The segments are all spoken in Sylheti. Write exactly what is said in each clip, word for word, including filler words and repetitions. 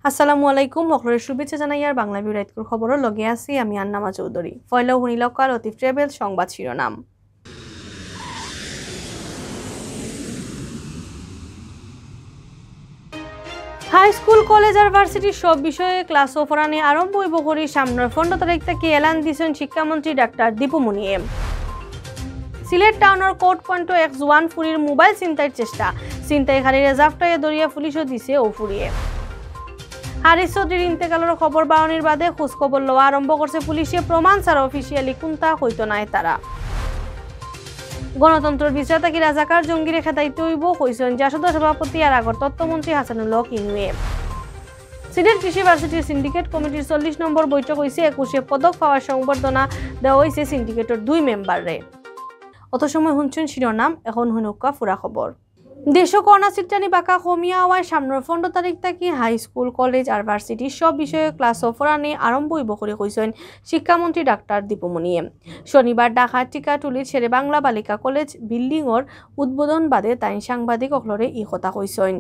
আসসালামু আলাইকুম, হকলরে শুভেচ্ছা জানাইয়ার বাংলা ভিউ রাইতকুর খবরর লগে আছি আমি আন্নামা চৌধুরী। পয়লাউ হুনিলাউক্কা লতিফ ট্রাভেলস সংবাদ শিরোনাম। হাই স্কুল, কলেজ আর ভার্সিটির সব বিষয়ে ক্লাসও পড়ানি আরম্ভ অইবো করি সামনর পনরো তারিখ থাকি এলান দিছইন শিক্ষামন্ত্রী ডাক্তার দীপু মনিয়ে। সিলেট টাউনর কোর্ট পয়েন্টো এক জুয়ান ফুরির মোবাইল ছিনতাইর চেষ্টা, ছিনতাইকারীরে জাপটাইয়া ধরিয়া পুলিশও দিছে অউ ফুরিয়ে। হারিস চৌধুরীর ইন্তেকালর খবর বারনির বাদে খোঁজ খবর লওয়া আরম্ভ করছে পুলিশে, প্রমাণ ছাড়া অফিসিয়ালি কুন্তা কইতো নায় তারা। গণতন্ত্রর বিচার থাকি রাজাকার জঙ্গিরে খেদাইতে অইবো, কইছইন জাসদর সভাপতি আর আগর তথ্যমন্ত্রী হাসানুল হক ইনুয়ে। সিলেট কৃষি ভার্সিটির সিন্ডিকেট কমিটির চল্লিশ নম্বর বৈঠক অইছে, একুশে পদক পাওয়ার সংবর্ধনা দেওয়া অইছে সিন্ডিকেটর দুই মেম্বাররে। অত সময় হুনছইন শিরোনাম, এখন হুনউক্কা পুরা খবর। দেশো করোনা ছিটকানি বাক্কা কমিয়া আওয়ায় সামনর পনরো তারিখ থাকি হাই স্কুল, কলেজ আর ভার্সিটির সব বিষয়ে ক্লাসও পড়ানি আরম্ভ অইবো করি কইছইন শিক্ষামন্ত্রী ডাক্তার দীপু মনিয়ে। শনিবার ঢাকার টিকাটুলির শেরেবাংলা বালিকা কলেজ বিল্ডিংর উদ্বোধন বাদে তাইন সাংবাদিক অকলরে ই কথা কইছইন।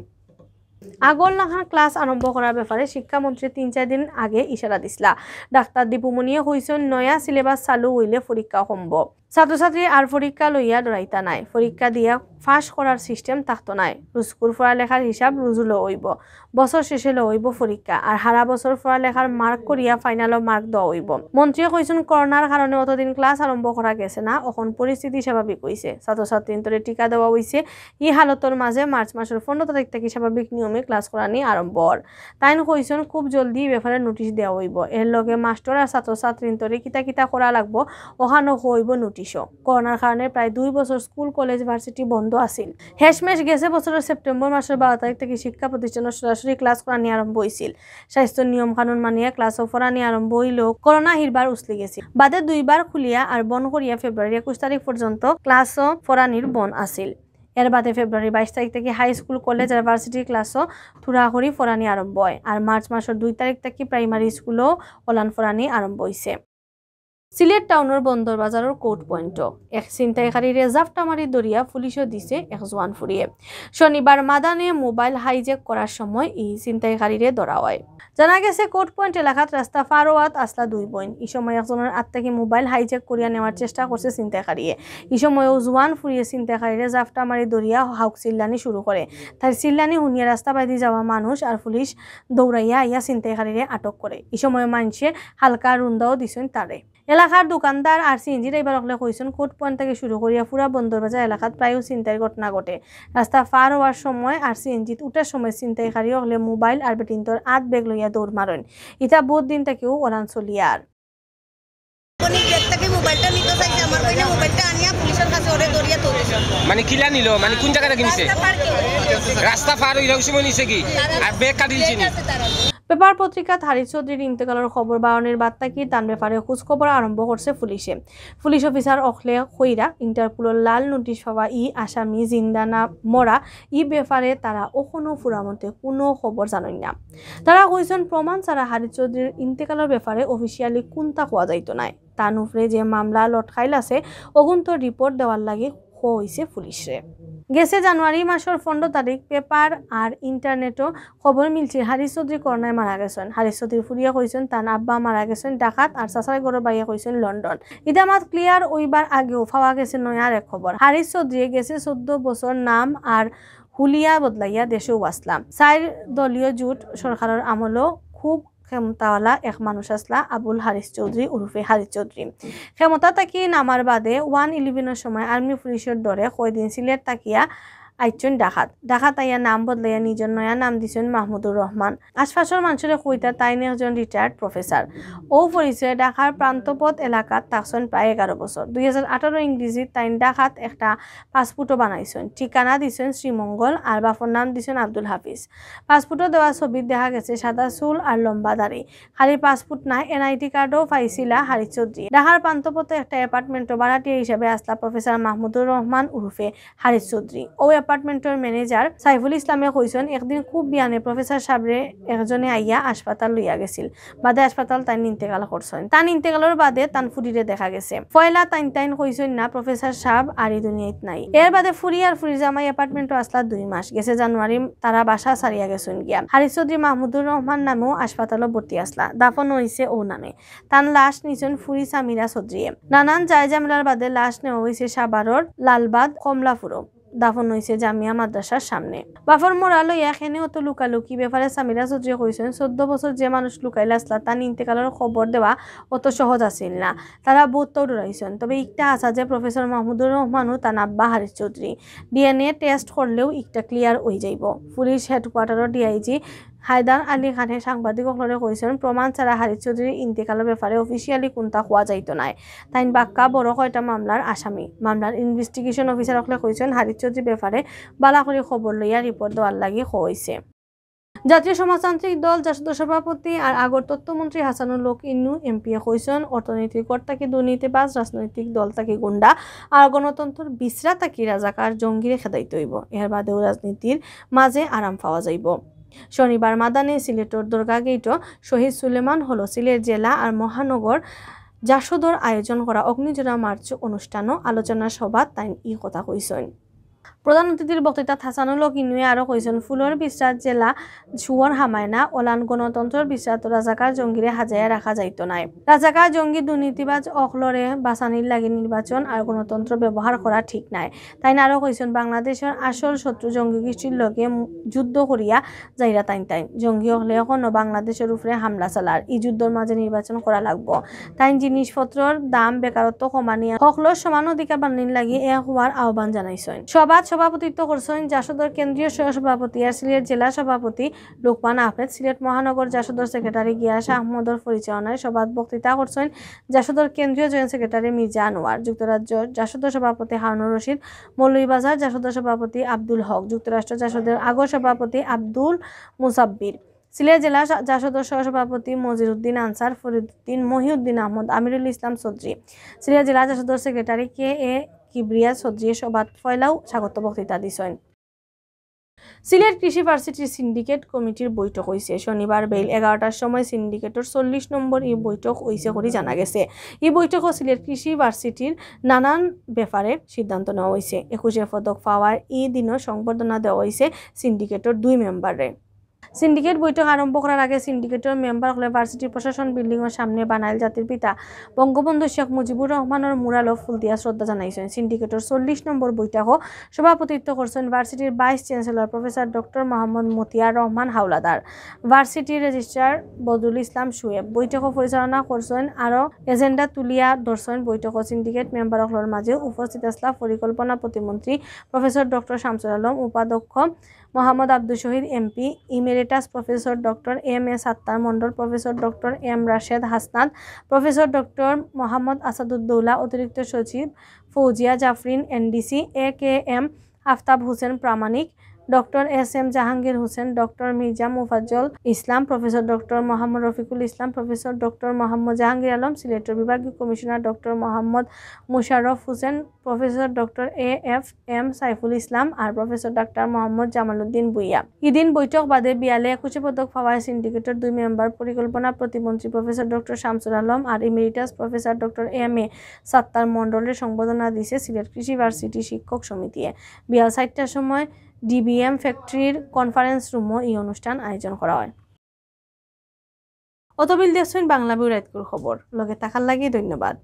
আগর লাখান ক্লাস আরম্ভ করার ব্যাপারে শিক্ষামন্ত্রী তিন চাইর দিন আগে ইশারা দিছলা। ডাক্তার দীপু মনিয়ে কইছইন, নয়া সিলেবাস চালু অইলে পরীক্ষা কমবো। ছাত্রছাত্রী আর পরীক্ষা লইয়া ডরাইতা নায়, পরীক্ষা দিয়া পাশ করার সিস্টেম থাকতো নায়। রুজকুর পড়ালেখার হিসাব রুজু লওয়া অইবো, বছর শেষে লওয়া অইবো পরীক্ষা, আর হারা বছর পড়ালেখার মার্ক করিয়া ফাইনালও মার্ক দেওয়া অইবো। মন্ত্রীয়ে কইছইন, করোনার কারণে অতদিন ক্লাস আরম্ভ করা গেছে না, অখন পরিস্থিতি স্বাভাবিক অইছে। ছাত্রছাত্রীন্তরে টিকা দেওয়া অইছে। ই হালতর মাঝে মার্চ মাসর পনরো তারিখ থাকি স্বাভাবিক নিয়মে ক্লাস করানি আরম্ভ অর। তাইন কইছইন, খুব জলদি ই ব্যাপারে নোটিশ দেওয়া অইবো। এর লগে মাস্টর আর ছাত্রছাত্রীন্তরে কিতা কিতা করা লাগবো, অখানও কওয়া অইবো নোটিশো। করোনার কারণে প্রায় দুই বছর স্কুল, কলেজ, ভার্সিটি বন্ধ আছিল। হেশমেশ গেছে বছরর সেপ্টেম্বর মাসর বারো তারিখ থাকি শিক্ষা প্রতিষ্ঠানো সরাসরি ক্লাস করানি আরম্ভ অইছিল। স্বাস্থ্যর নিয়ম কানুন মানিয়া ক্লাসও পড়ানি আরম্ভ অইলেও করোনা হিরবার উছলি গেছিল। বাদে দুইবার খুলিয়া আর বন্ধ করিয়া ফেব্রুয়ারি একুশ তারিখ পর্যন্ত ক্লাসও পড়ানির বন্ধ আছিল। এর বাদে ফেব্রুয়ারি বাইশ তারিখ থাকি হাই স্কুল, কলেজ আর ভার্সিটির ক্লাসও থুড়া করি পড়ানি আরম্ভ অয়। আর মার্চ মাসর দুই তারিখ থাকি প্রাইমারি স্কুলও অলান পড়ানি আরম্ভ অইছে। সিলেট টাউনর বন্দর বাজারর কোর্ট পয়েন্টো এক ছিনতাইকারীরে জাপটা মারি ধরিয়া পুলিশও দিছে এক জুয়ান ফুরিয়ে। শনিবার মাদানে মোবাইল হাইজ্যাক করার সময় ই ছিনতাইকারীরে ধরা অয়। জানা গেছে, কোর্ট পয়েন্ট এলাকাত রাস্তা পার অওয়াত আছলা দুই বইন। ই সময় একজনর আত থাকি মোবাইল হাইজ্যাক করিয়া নেওয়ার চেষ্টা করছে ছিনতাইকারীয়ে। ই সময়ও জুয়ান ফুরিয়ে ছিনতাইকারীরে জাপটা মারি ধরিয়া হাউক চিল্লানি শুরু করে। তার চিল্লানি হুনিয়া রাস্তা বায়দি যাওয়া মানুষ আর পুলিশ দৌড়াইয়া আইয়া ছিনতাইকারীরে আটক করে। ই সময় মানষে হালকা রুন্দাও দিছইন তারে। এলাকার দোকানদার আর সিএনজি ড্রাইভার অকলে কইছইন, কোর্ট পয়েন্ট থাকি শুরু করিয়া পুরা বন্দরবাজার এলাকাত প্রায়ও ছিনতাইর ঘটনা ঘটে। রাস্তা পার অওয়ার সময় আর সিএনজিত উঠার সময় ছিনতাইকারী অকলে মোবাইল আর বেটিন্তর আত ব্যাগ লইয়া দৌড় মারইন। ইতা বউত দিন থাকিও অলান চলিয়ার। উনি ব্যাগ থাকি মোবাইলটা নিতো চাইছে, আমার বইনে মোবাইলটা আনিয়া পুলিশর কাছে ওরে ধরিয়া তুলছে। মানে কিলা নিল? মানে কোন জাগা থাকি নিছে? রাস্তা পার অইয়া সময় নিছে কি? আর ব্যাগ কাটিলছে নি? ব্যাগ আছে তার হাতে। পেপার পত্রিকাত হারিস চৌধুরীর ইন্তেকালর খবর বারনির বাদ থাকি তান ব্যাপারে খোঁজ খবর আরম্ভ করছে পুলিশে। পুলিশ অফিসার অকলে কইরা ইন্টারপোলর লাল নোটিশ পাওয়া ই আসামি জিন্দা না মরা, ই ব্যাপারে তারা অখনো পুরামতে কুনু খবর জানইন না। তারা কইছইন, প্রমাণ ছাড়া হারিস চৌধুরীর ইন্তেকালর ব্যাপারে অফিসিয়ালি কুন্তা কওয়া যাইতো নায়। তান উপরে যে মামলা লটকাইল আছে, অগুন্তর রিপোর্ট দেওয়ার লাগি কওয়া অইছে পুলিশরে। গেছে জানুয়ারি মাসর পনরো তারিখ পেপার আর ইন্টারনেটো খবর মিলছে হারিস চৌধুরী করোনায় মারা গেছইন। হারিস চৌধুরীর ফুরিয়ে কইছইন তান আব্বা মারা গেছইন ঢাকাত, আর চাচার ঘরর ভাইয়ে কইছইন লন্ডন। ইতা মাত ক্লিয়ার অইবার আগেও পাওয়া গেছে নয়া আরেক খবর। হারিস চৌধুরীয়ে গেছে চৌদ্দ বছর নাম আর হুলিয়া বদলাইয়া দেশেও আছলা। চাইর দলীয় জোট সরকারর আমলো খুব ক্ষমতাওয়ালা এক মানুষ আছলা আবুল হারিস চৌধুরী উরফে হারিস চৌধুরী। ক্ষমতা থাকি নামার বাদে ওয়ান ইলেভেনর সময় আর্মি পুলিশর ডরে কয়দিন সিলেট থাকিয়া আইছইন ঢাকাত। ঢাকাত আইয়া নাম বদলাইয়া নিজর নয়া নাম দিছইন মাহমুদুর রহমান। আশপাশর মানষরে কইতা তাইন একজন রিটায়ার্ড প্রফেসর। অউ পরিচয়ে ঢাকার প্রান্তপথ এলাকাত থাকছইন প্রায় এগারো বছর। দুই হাজার আঠারো ইংরেজিত তাইন ঢাকাত একটা পাসপোর্টও বানাইছইন। ঠিকানা দিছইন শ্রীমঙ্গল, আর বাপর নাম দিছইন আব্দুল হাফিজ। পাসপোর্টো দেওয়া ছবিত দেখা গেছে সাদা চুল আর লম্বা দাড়ি। খালি পাসপোর্ট নায়, এনআইডি কার্ডও পাইছিলা হারিস চৌধুরী। ঢাকার প্রান্তপথে একটা অ্যাপার্টমেন্টো ভাড়াটিয়া হিসাবে আছলা প্রফেসর মাহমুদুর রহমান উরফে হারিস চৌধুরী। অউ ডিপার্টমেন্টর ম্যানেজার সাইফুল ইসলামে কইছইন, একদিন খুব বিয়ানে প্রফেসর সাবরে একজনে আইয়া হাসপাতাল লইয়া গেছিল। বাদে হাসপাতাল তাইন ইন্তেকাল করছইন। তান ইন্তেকালর বাদে তান ফুরিরে দেখা গেছে। পয়লা তাইন তাইন কইছইন না প্রফেসর সাব আর ই দুনিয়াত নাই। এর বাদে ফুরি আর ফুরির জামাই অ্যাপার্টমেন্টো আসলা দুই মাস। গেছে জানুয়ারি তারা বাসা ছাড়িয়া গেছইন গিয়া। হারিস চৌধুরী মাহমুদুর রহমান নামেও হাসপাতালো ভর্তি আসলা। দাফন অইছে অউ নামে। তান লাশ নিছইন ফুরি সামিরা চৌধুরীয়ে। নানান যায় ঝামেলার বাদে লাশ নেওয়া অইছে সাভারর লালবাদ কমলাপুরো। দাফন অইছে জামিয়া মাদ্রাসার সামনে। বাফর মরা লইয়া কেনে অত লুকালুকি ব্যাপারে সামিরা চৌধুরী কইছইন, চৌদ্দ বছর যে মানুষ লুকাইল আসলা, তান ইন্তেকালর খবর দেওয়া অত সহজ আছিল না। তারা বউততাউ ডরাইছইন। তবে ইকটা হাছা যে প্রফেসর মাহমুদুর রহমানও তান আব্বা হারিস চৌধুরী। ডিএনএ টেস্ট করলেও ইকটা ক্লিয়ার অই যাইবো। পুলিশ হেডকোয়ার্টারর ডিআইজি হায়দার আলী খানে সাংবাদিক অকলরে কইছইন, প্রমাণ ছাড়া হারিস চৌধুরীর ইন্তেকালর ব্যাপারে অফিসিয়ালি কুন্তা কওয়া যাইতো নায়। তাইন বাক্কা বড় কয়টা মামলার আসামি। মামলার ইনভেস্টিগেশন অফিসার অকলে কইছইন, হারিস চৌধুরীর ব্যাপারে বালা করি খবর লইয়া রিপোর্ট দেওয়ার লাগি কইছে। জাতীয় সমাজতান্ত্রিক দল জাসদর সভাপতি আর আগর তথ্যমন্ত্রী হাসানুল হক ইন্নু এমপিয়ে কইছইন, অর্থনীতির কর্তাকি দুর্নীতিবাজ, রাজনৈতিক দল তাকি গুন্ডা, আর গণতন্ত্রর বিসরা তাকি রাজাকার জঙ্গিরে খেদাইতে অইবো। এর বাদেও রাজনীতির মাঝে আরাম পাওয়া যাইবো। শনিবার মাদানে সিলেটর দরগা গেইটো শহীদ সুলেমান হলো সিলেট জেলা আর মহানগর জাসদর আয়োজন করা অগ্নিজোড়া মার্চ অনুষ্ঠানো আলোচনা সভাত তাইন ই কথা কইছইন। প্রধান অতিথির বক্তৃতাত হাসানুল হক ইন্নুয়ে আরো কইছইন, ফুলর বিসরাত জেলা শুয়োর হামায় না, অলান গণতন্ত্রর বিসরাত রাজাকার জঙ্গিরে হাজাইয়া রাখা যাইতো নায়। রাজাকার জঙ্গি দুর্নীতিবাজ অকলরে বাঁচানির লাগি নির্বাচন আর গণতন্ত্র ব্যবহার করা ঠিক নায়। তাইন আরো কইছইন, বাংলাদেশর আসল শত্রু জঙ্গি গোষ্ঠীর লগে মু-, যুদ্ধ করিয়া যাইরা তাইন তাইন। জঙ্গি অকলে অখনো বাংলাদেশর উপরে হামলা চালার। ই যুদ্ধর মাঝে নির্বাচন করা লাগবো। তাইন জিনিসপত্রর দাম, বেকারত্ব কমানিয়া হকলর সমান অধিকার বানানির লাগি এক হওয়ার আহ্বান জানাইছইন। সভাত সভাপতিত্ব করছইন জাসদর কেন্দ্রীয় সহ-সভাপতি আর সিলেট জেলা সভাপতি লোকমান আহমেদ, সিলেট মহানগর জাসদর সেক্রেটারি গিয়াস আহমদর পরিচালনায় সভাত বক্তৃতা করছইন জাসদর কেন্দ্রীয় জয়েন্ট সেক্রেটারি মির্জা আনোয়ার, যুক্তরাজ্য জাসদর সভাপতি হারুনুর রশিদ, মৌলভীবাজার জাসদর সভাপতি আব্দুল হক, যুক্তরাষ্ট্র জাসদর আগর সভাপতি আব্দুল মুসাব্বির, সিলেট জেলা জা-, জাসদর সহসভাপতি মজিরুদ্দিন আনসার, ফরিদুদ্দিন, মহিউদ্দিন আহমদ, আমিরুল ইসলাম চৌধুরী, সিলেট জেলা জাসদর সেক্রেটারি কে এ কিবরিয়া চৌধুরী সভাত পয়লাউ স্বাগত বক্তৃতা দিছইন। সিলেট কৃষি ভার্সিটির সিন্ডিকেট কমিটির বৈঠক অইছে। শনিবার বেইল এগারোটার সময় সিন্ডিকেটর চল্লিশ নম্বর ই বৈঠক অইছে করি জানা গেছে। ই বৈঠকো সিলেট কৃষি ভার্সিটির নানান ব্যাপারে সিদ্ধান্ত নেওয়া অইছে। একুশে পদক পাওয়ার ই দিনও সংবর্ধনা দেওয়া অইছে সিন্ডিকেটর দুই মেম্বাররে। সিন্ডিকেট বৈঠক আরম্ভ করার আগে সিন্ডিকেটর মেম্বার অকলে ভার্সিটির প্রশাসন বিল্ডিংর সামনে বানাইল জাতির পিতা বঙ্গবন্ধু শেখ মুজিবুর রহমানর মুরালো ফুল দিয়া শ্রদ্ধা জানাইছইন। সিন্ডিকেটর চল্লিশ নম্বর বৈঠকো সভাপতিত্ব করছইন ভার্সিটির vice chancellor professor doctor Mohammad Motiar Rahman Howlader, ভার্সিটির রেজিস্ট্রার বদরুল ইসলাম শুয়েব। বৈঠকো পরিচালনা করছইন আরো এজেন্ডা তুলিয়া ধরছইন। বৈঠকো সিন্ডিকেট মেম্বার অকলর মাঝে উপস্থিত আছলা পরিকল্পনা প্রতিমন্ত্রী প্রফেসর ডক্টর শামসুল আলম, উপাধ্যক্ষ Mohammad Abdul Shahid MP, emeritus professor doctor M A Sattar Mondal, professor doctor M Rashed Hasnat, professor doctor Mohammad Asaduddoula, অতিরিক্ত সচিব Fauzia Jafrin, NDC A K M Aftab Hossain Pramanik, doctor S M Jahangir Hossain, doctor Mirza Mufazzal Islam, professor doctor Mohammad Rafiqul Islam, professor doctor Mohammad Jahangir Alam, সিলেটর বিভাগীয় commissioner doctor Mohammad Musharraf Hossain, professor doctor A F M Saiful Islam আর professor doctor Mohammad জামালউদ্দিন ভুঁইয়া। ইদিন বৈঠক বাদে বিয়ালে একুশে পদক পাওয়া সিন্ডিকেটর দুই মেম্বার পরিকল্পনা প্রতিমন্ত্রী প্রফেসর ডক্টর শামসুল আলম R emeritus professor doctor M A Sattar মণ্ডলরে সংবর্ধনা দিছে সিলেট কৃষি ভার্সিটি শিক্ষক সমিতিয়ে। বিয়াল চাইরটার সময় ডিবিএম ফ্যাক্টরির কনফারেন্স রুমো ই অনুষ্ঠান আয়োজন করা অয়। অতবিল দেখছইন বাংলা ভিউ রাইতকুর খবর। লগে থাকার লাগি ধন্যবাদ।